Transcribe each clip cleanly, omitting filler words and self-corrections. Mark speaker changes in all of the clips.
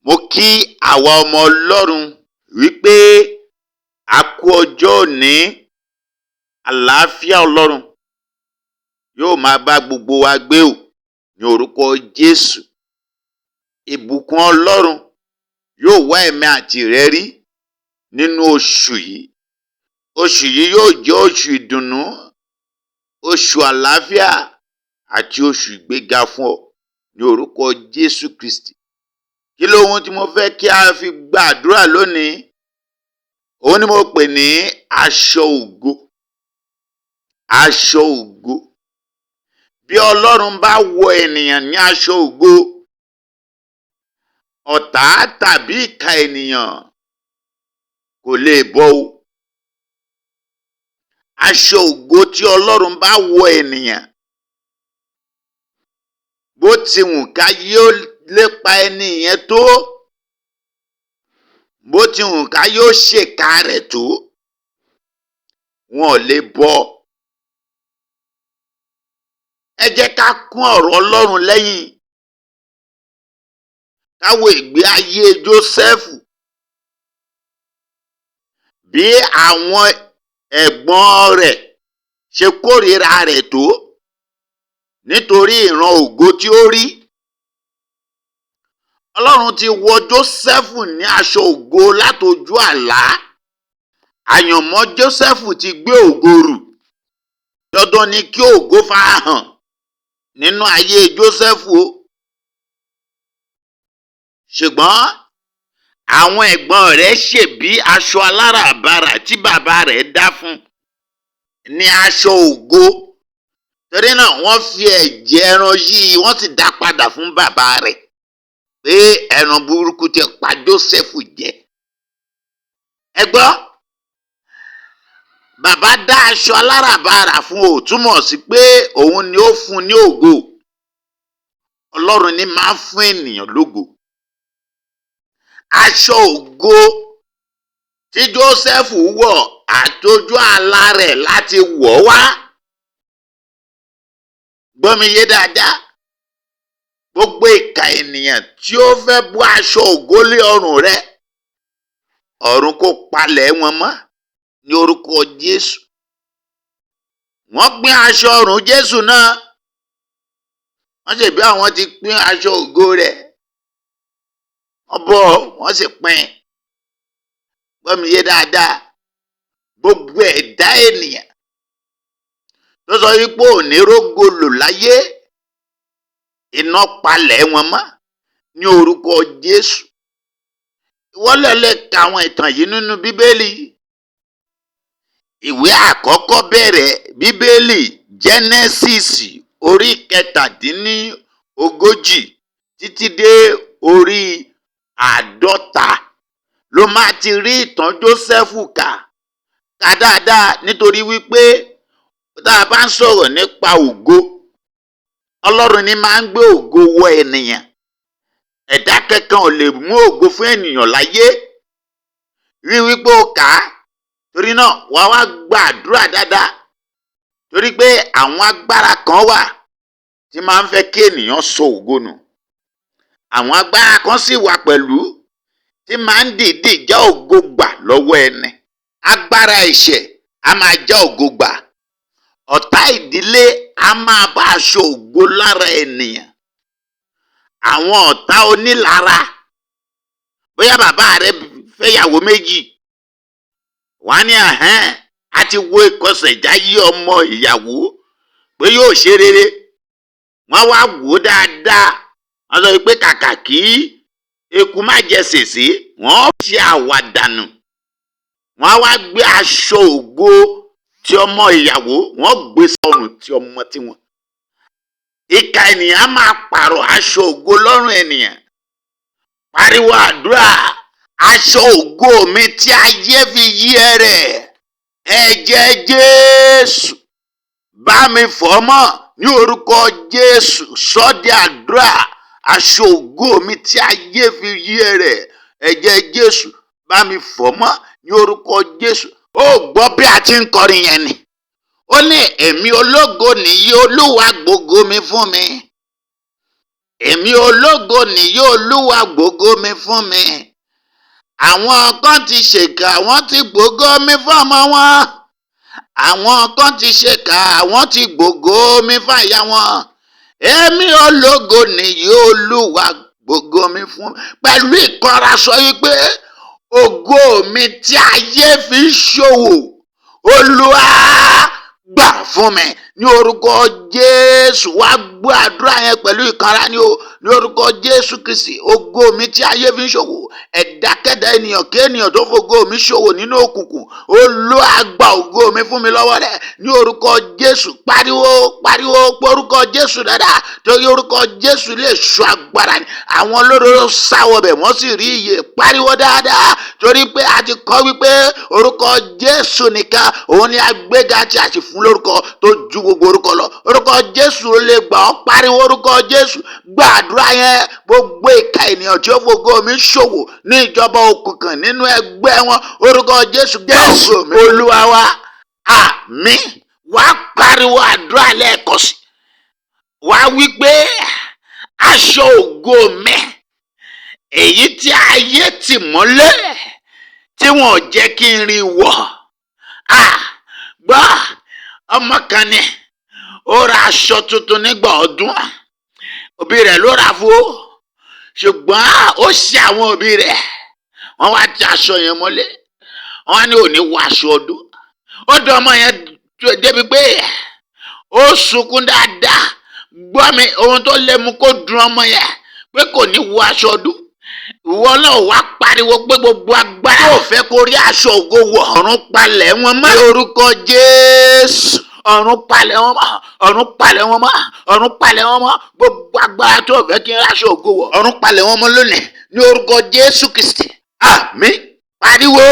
Speaker 1: Mo kí àwa ọmọ Ọlọ́run wípé a kú ọjọ́ òní, àlàáfíà Ọlọ́run yóò máa bá gbogbo wa gbé o ní orúkọ Jésù. Ìbùkún Ọlọ́run yóò wá ẹ̀mí àti rẹ rí nínú oṣù yìí. Oṣù yìí yóò jẹ́ oṣù ìdùnnú, oṣù àlàáfíà àti oṣù ìgbéga fún ọ ní orúkọ Jésù Kristi. Kí lóhun tí mo fẹ́ kí a fi gbàdúrà lónìí? Òun ni mo pè ní aṣọ ògo. Aṣọ ògo. Bí Ọlọ́run bá wọ ènìyàn ní aṣọ ògo, ọ̀tá tàbí ìkà ènìyàn kò lè bọ́ o. Aṣọ ògo tí Ọlọ́run bá wọ ènìyàn, bó ti wù káyé ó lépa ẹni yẹn tó, bó ti wù káyé ó ṣèkà rẹ̀ tó, wọn ò lè bọ́. Ẹ jẹ́ ká kún ọ̀rọ̀ Ọlọ́run lẹ́yìn. Ká wo ìgbé ayé Jósẹ́fù. Bí àwọn ẹ̀gbọ́n rẹ̀ ṣe kórìíra rẹ̀ tó nítorí ìran ògo tí ó rí. Ọlọ́run ti wọ Jósẹ́fù ní aṣọ ògo látojú àlá. Àyànmọ́ Jósẹ́fù ti gbé ògo rù. Dandan ni kí ògo farahàn nínú ayé Jósẹ́fù o. Ṣùgbọ́n àwọn ẹ̀gbọ́n rẹ̀ ṣèbí aṣọ aláràbarà tí bàbá rẹ̀ dá fún ní aṣọ ògo. Torí náà wọ́n fi ẹ̀jẹ̀ ẹran yìí, wọ́n sì dá padà fún bàbá rẹ̀ pé ẹran burúkú ti pa Jósẹ́fù jẹ. Ẹ gbọ́, bàbá dá aṣọ aláràbarà fún ò túmọ̀ sí pé òun ni ó fún ní ògo. Ọlọ́run ní máa ń fún ènìyàn lógo. Aṣọ ògo tí Jósẹ́fù wọ̀, àtojú àlá rẹ̀ láti wọ̀ wá. Gbọ́ mi yé dáadáa. Gbogbo ìkà ènìyàn tí ó fẹ́ bọ́ aṣọ ògo lé ọrùn rẹ, ọ̀run kó palẹ̀ wọn mọ́ ní orúkọ Jésù. Wọ́n pín aṣọ ọrùn Jésù náà. Wọ́n ṣèbí àwọn ti pín aṣọ ògo rẹ̀. Wọ́n bọ́, wọ́n sì pín. Gbọ́ mi yé dáadáa. Gbogbo ẹ̀dá ènìyàn tó sọ wípé ò ní rógo lò láyé, iná palẹ̀ wọn mọ́ ní orúkọ Jésù. Ìwọ lè lè ka àwọn ìtàn yìí nínú Bíbélì. Ìwé àkọ́kọ́ bẹ̀rẹ̀ Bíbélì, Genesis orí 37 títí dé orí 50 ló máa ti rí ìtàn Jósẹ́fù kà. Kà dáadáa, nítorí wípé tá a bá ń sọ̀rọ̀ nípa ògo, Ọlọ́run ní máa ń gbé ògo wọ ènìyàn. Ẹ̀dá kankan ò lè mú ògo fún ènìyàn láyé. Rí wípé o kà á, torí náà wàá wá gbàdúrà dáadáa, torí pé àwọn agbára kan wà tí máa ń fẹ́ kí ènìyàn sọ ògo nù. Àwọn agbára kan sì wà pẹ̀lú tí máa ń dìídì já ògo gbà lọ́wọ́ ẹni. Agbára ẹ̀ṣẹ̀ a máa já ògo gbà. Ọ̀tá ìdílé a máa bá aṣọ ògo lára ènìyàn. Àwọn ọ̀tá onílara, bóyá bàbá rẹ fẹ́yàwó méjì, wọ́n á ní ẹ̀hẹ́n, a ti wo ìkọsẹ̀jáyé ọmọ ìyàwó pé yóò ṣe rere. Wọ́n wá wò ó dáadáa. Wọ́n sọ pé kàkà kí eku má jẹ sèsé, wọ́n ṣe àwàdànù. Wọ́n á wá gbé aṣọ ògo tí ọmọ ìyàwó, wọ́n gbé sọ́rùn tí ọmọ tiwọn. Ìkà ènìyàn á máa pààrọ̀ aṣọ ògo lọ́rùn ènìyàn. Pariwo àdúrà, aṣọ ògo mi tí ayé fi yí ẹ rẹ̀, ẹ̀jẹ̀ Jésù bá mi fọ̀ mọ́ ní orúkọ Jésù. Sọ́ di àdúrà, aṣọ ògo mi tí ayé fi yí ẹ rẹ̀, ẹ̀jẹ̀ Jésù bá mi fọ̀ mọ́ ní orúkọ Jésù. Ó gbọ́ bí a ti ń kọrin yẹn ni. Ó ní èmi ológo nìyí, Olúwa gbógo mi fún mi. Èmi ológo nìyí, Olúwa gbógo mi fún mi. Àwọn kan ti ṣèkà, wọ́n ti gbógo mi fún ọmọ wọn. Àwọn kan ti ṣèkà, wọ́n ti gbógo mi fún àyà wọn. Èmi ológo nìyí, Olúwa gbógo mi fún. Pẹ̀lú ìkanra sọ wípé ògo mi tí ayé fi ń ṣòwò, Olúwa gbà fún mi ní orúkọ Jésù. Wá gbọ́ àdúrà yẹn pẹ̀lú ìkanra ni o, ní orúkọ Jésù Kristi. Ògo mi tí ayé fi ń ṣòwò, ẹ̀dákẹ́dá ènìyàn kéènìyàn tó fògo mi ṣòwò nínú òkùnkùn, Olúwa gba ògo mi fún mi lọ́wọ́ rẹ̀ ní orúkọ Jésù. Pariwo, pariwo orúkọ Jésù dáadáa, torí orúkọ Jésù lè sọ agbára ni. Àwọn olódodo sáwọbẹ̀, wọ́n sì rí ìyè. Pariwo dáadáa, torí pé a ti kọ́ wípé orúkọ Jésù nìkan òun ni agbéga tí a sì fún lórúkọ tó ju gbogbo orúkọ lọ. Orúkọ Jésù ló lè gbà ọ́. Pariwo orúkọ Jésù, gbàdúrà yẹn. Gbogbo ìka ènìyàn tí ó fògo mi ṣòwò ní ìjọba òkùnkùn nínú ẹgbẹ́ wọn, orúkọ Jésù, Jésù Olúwa wa, àmín. Wàá pariwo àdúrà lẹ́ẹ̀kan sí. Wàá wí pé aṣọ ògo mi, èyí tí ayé tì mọ́lẹ̀ tí wọn ò jẹ́ kí n rí wọ̀. Gbọ́, ọmọ kan ni ó ra aṣọ tuntun nígbà ọdún. Òbí rẹ̀ ló rà fún o, ṣùgbọ́n ó ṣe àwọn òbí rẹ̀, wọ́n wá ti aṣọ yẹn mọ́lẹ̀, wọ́n ní ò ní wọ aṣọ ọdún. Ó dùn ọmọ yẹn débi pé ó sunkún dáadáa. Gbọ́ mi, ohun tó lè mú kó dùn ọmọ yẹn pé kò ní wọ aṣọ ọdún, ìwọ náà wá pariwo pé gbogbo agbára tó fẹ́ kó rí aṣọ ògo wọ̀, ọ̀run palẹ̀ wọn mọ́ orúkọ Jésù. Ọ̀run palẹ̀ wọn mọ́, ọ̀run palẹ̀ wọn mọ́, ọ̀run palẹ̀ wọn mọ́. Gbogbo agbára tó fẹ́ kí n rí aṣọ ògo wọ̀, ọ̀run palẹ̀ wọn mọ́ lónìí ní orúkọ Jésù Kristi, àmín. Pariwo,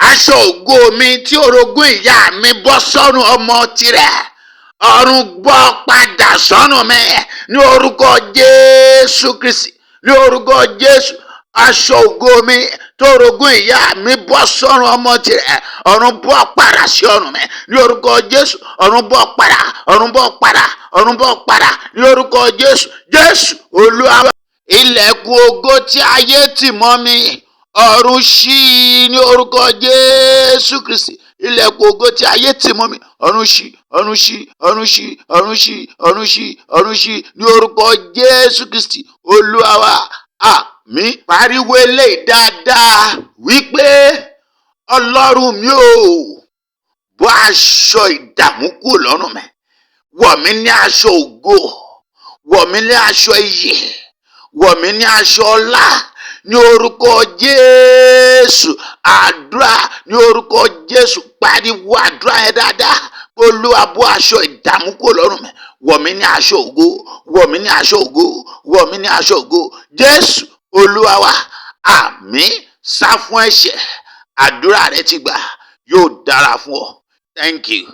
Speaker 1: aṣọ ògo mi tí orogún ìyá mi bọ́ sọ́run ọmọ tirẹ̀, ọ̀run gbọ́ padà sọ́run mi ní orúkọ Jésù Kristi, ní orúkọ Jésù. Aṣọ ògo mi tó orogún ìyá mi bọ́ sọ́run ọmọ tirẹ̀, ọ̀run bọ́ padà sí ọrùn mi ní orúkọ Jésù. Ọ̀run bọ́ padà, ọ̀run bọ́ padà, ọ̀run bọ́ padà ní orúkọ Jésù. Jésù Olúwa. Ilẹ̀kùn ògo tí ayé tì mọ́ mi, ọ̀run ṣí i ní orúkọ Jésù Kristi. Ilẹ̀kùn ògo tí ayé tì mọ́ mi, ọ̀run ṣí, ọ̀run ṣí, ọ̀run ṣí, ọ̀run ṣí, ọ̀run ṣí, ọ̀run ṣí ní orúkọ Jésù Kristi Olúwa wa, àmín. Pariwo eléyìí dáadáa wípé Ọlọ́run mi ò, bọ́ aṣọ ìdààmú kúrò lọ́rùn mi, wọ̀ mí ní aṣọ ògo, wọ̀ mí ní aṣọ iyì, wọ̀ mí ní aṣọ ọlá ní orúkọ Jésù. Àdúrà ní orúkọ Jésù. Pariwo àdúrà yẹn dáadáa. Olúwa, bọ́ aṣọ ìdààmú kúrò lọ́rùn mi, wọ̀ mí ní aṣọ ògo, wọ̀ mí ní aṣọ ògo, wọ̀ mí ní aṣọ ògo. Jésù Olúwa wa, àmín. Sá fún ẹ̀ṣẹ̀. Àdúrà rẹ ti gbà, yóò dára fún ọ. Thank you.